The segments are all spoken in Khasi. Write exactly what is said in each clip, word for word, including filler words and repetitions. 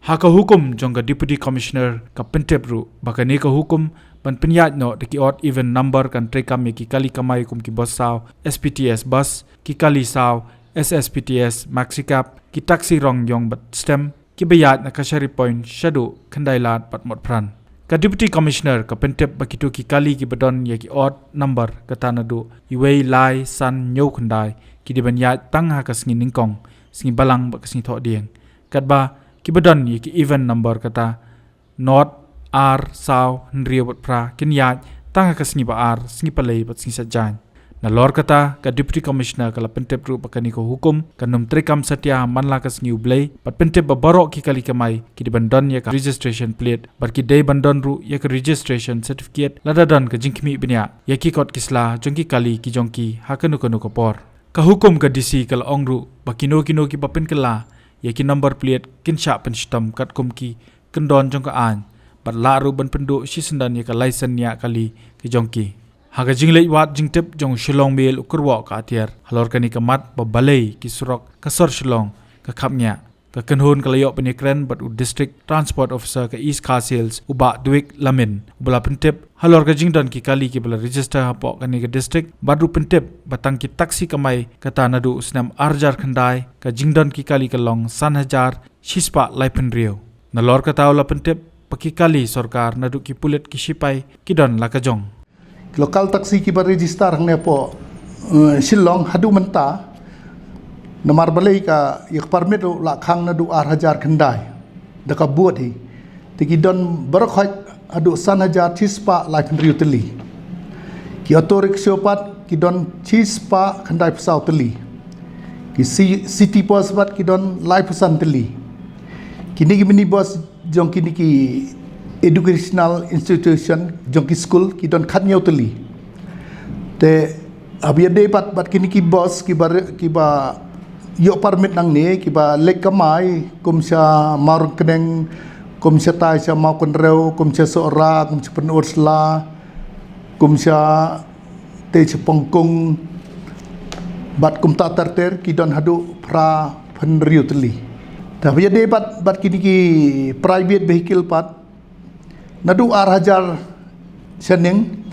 Ha ka hukum jong ka Deputy Commissioner ka pyntip ruh ba kane ka hukum ban pynïaid noh da ki odd even number kan treikam ïa ki kali kamai kum ki bus saw, S P T S bus, ki kali saw, S S P T S maxi cab, ki taxi rong ïong bad stem, ki ba ïaid na Kashari Point shaduh Khyndai Lad bad Motphran. Ka Deputy Commissioner ka pyntip ba kito ki kali ki ba don ïa ki odd number kata naduh iwei, lai, san, hynñiew, khyndai ki dei ban ïaid tang ha ka sngi nyngkong, sngi balang bad ka sngi thohdieng. Katba ki ba don ïa ki even number kata nod, ar, saw, hynriew bad phra kin ïaid tang ha ka sngi ba ar, sngi palei bad sngi saitjaiñ. Nalor kata ka Deputy Commissioner ka la pyntip ruh ba kane ka hukum kan ym treikam satia man la ka sngi U Blei bad pyntip ba baroh ki kali kamai ki dei ban don ïa ka registration plate bad ki dei ban don ruh ïa ka registration certificate lada don ka jingkhmih bniah ïa ki kot ki sla jong ki kali ki jong ki ha kano kano ka por. Ka hukum ka D C ka la ong ruh ba kino kino ki ba pynkylla ïa ki number plate kin shah pynshitom katkum ki kyndon jong ka aiñ bad lah ruh ban pynduh shisyndon ïa ka laisen ñiah kali ki jong ki. Ha ka jingleit wad jingtip jong u Shillong Mail u kyrwoh ka atiar halor kane ka mat ba balei ki surok ka sor Shillong ka khapngiah, ka kynhun ka la ïoh pynïakren bad u District Transport Officer ka East Khasi Hills u Bah Dwick Lamin u ba la pyntip halor ka jingdon ki kali ki ba la register hapoh kane ka district bad ruh pyntip ba tang ki taxi kamai kata naduh u snem ar hajar khyndai ka jingdon ki kali ka long san hajar shispah laiphew hynriew. Nalor kata u la pyntip ba ki kali sorkar naduh ki pulit ki shipai ki don la ka jong. Ki local taxi ki ba register hangne hapoh, eh, Shillong haduh mynta, namar balei ka ïa ka permit ruh la khang naduh ar hajar khyndai da ka bud hi. Te ki don baroh khoit haduh san hajar shispah laiphew hynriew tylli. Ki auto rickshaw pat ki don shispah khyndaiphew saw tylli. Ki ci-, city bus pat ki don laiphew san tylli. Kine ki minibus jong kine ki educational institution jong ki school ki don khathynñiew tylli. Te haba ïadei pat bad kine ki bus ki ba re-, ki ba ïoh permit nangne ki ba leit kamai kum sha Mawryngkneng, kum shatai sha Mawkynrew, kum sha Sohra, kum sha Pynursla, kum sha te sha Pongkung bad kumta ter ter ki don haduh phra phew hynriew tylli. Te haba ïadei bad, bad kine ki private vehicle pat naduh ar hajar shaneng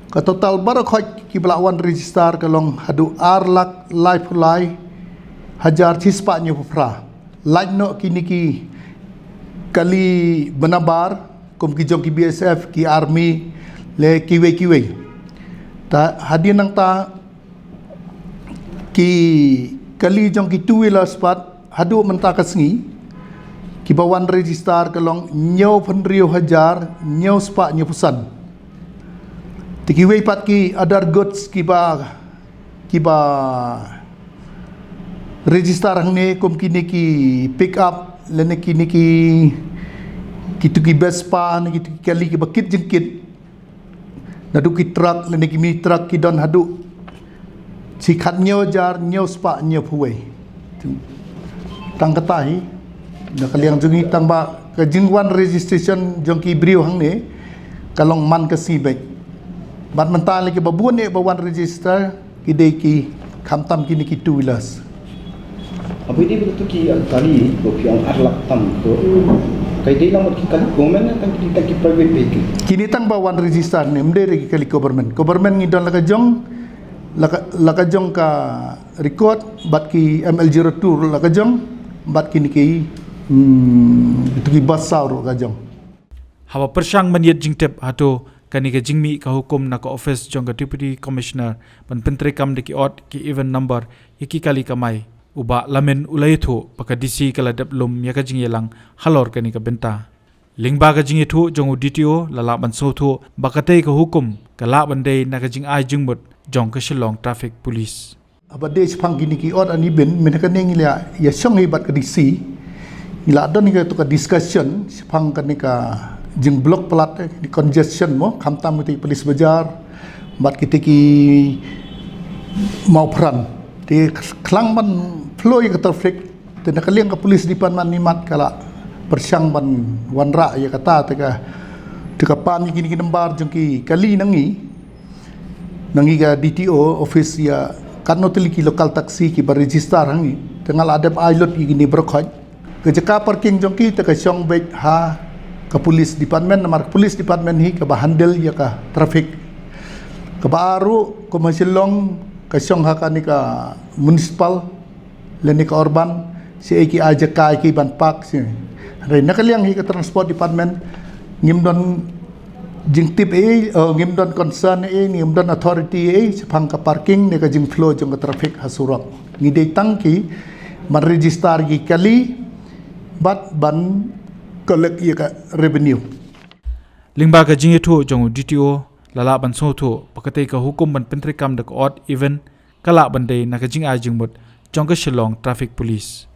ka total baroh khoit ki ba la wan register ka long haduh ar lak laiphew lai hajar shispah hynñiewphew phra. Lait noh kine ki kali bynnabar kum ki jong ki B S F, ki army, le kiwei kiwei. Te hadien nangta ki kali jong ki two wheelers pat haduh mynta ka sngi ki ba wan register ka long hynñiewphew hynriew hajar hynñiewspah hynñiewphew san. Te kiwei pat ki other goods ki ba, ki ba register hangne kum kine ki pick up lane kine ki, kitu ki Vespa ne kitu ki kali ki ba kit jingkit. Naduh ki truck lane ki mini truck ki don haduh shi khathynñiew hajar hynñiewspah hynñiewphew wei. Tang kata hi na ka liang jong ngi tang ba ka jingwan registration jong ki briew hangne ka long man ka sngi beit. Bad mynta lei ki ba bun eh ba wan register ki dei ki khamtam kine ki two wheelers. Abu dei betul ki kali ko phi ong ar lak tam ko. Kai dei lang ki kali government tang ki, tang ki private vehicle. Kine tang ba wan register ne, ym dei re ki kali government. Government ngi don la ka jong, la ka, la ka jong ka record bad ki M L zero two la ka jong bad kine ki, hmm, tu ki bus saw ruh ka jong. Haba pyrshang ban ïit jingtip hato kane ka jingmih ka hukum na ka office jong ka Deputy Commissioner ban pyntreikam da ki odd ki even number ïa ki kali kamai, u Bah Lamin u la ïathuh ba ka D C ka la dep lum ïa ka jingïalang halor kane ka bynta. Lyngba ka jingïathuh jong u D T O la lah ban sngewthuh ba katei ka hukum ka lah ban dei na ka jingai jingmut jong ka Shillong Traffic Police. Haba dei shaphang kine ki odd and even, mynta kane ngi la ïashong hi bad ka D C. Ngi la don hi katu ka discussion shaphang kane ka jingblock palat, eh, kane congestion mo, khamtam kiti police bazar bad kiti ki Mawphran. Te khlem ban flow ïa ka traffic, te na ka liang ka police department ngi mat ka la pyrshang ban wanrah ïa kata, te ka, te ka pan ïa kine ki number jong ki kali na ngi. Na ngi ka D T O office ïa katno tylli ki local taxi ki ba register ha ngi. Te nga la dep ai lut ïa kine baroh khoit. Ka jaka parking jong ki te ka shong beit ha ka police department, namar ka police department hi kaba handle ïa ka traffic. Kaba ar ruh, kum ha Shillong, ka shong ha kane ka municipal lane ka urban, shi ei ki ai jaka ïa ki ban park shi. Hynrei na ka liang hi ka transport department ngim don jingtip ei, eh, ngim don concern ei, ngim don authority ei shaphang ka parking ne ka jingflow jong ka traffic ha surok. Ngi dei tang ki ban register ïa ki kali bad ban collect ïa ka revenue. Lyngba ka jingïathuh jong u D T O, la lah ban sngewthuh ba katei ka hukum ban pyntreikam da ka odd even ka lah ban dei na ka jingai jingmut jong ka Shillong Traffic Police.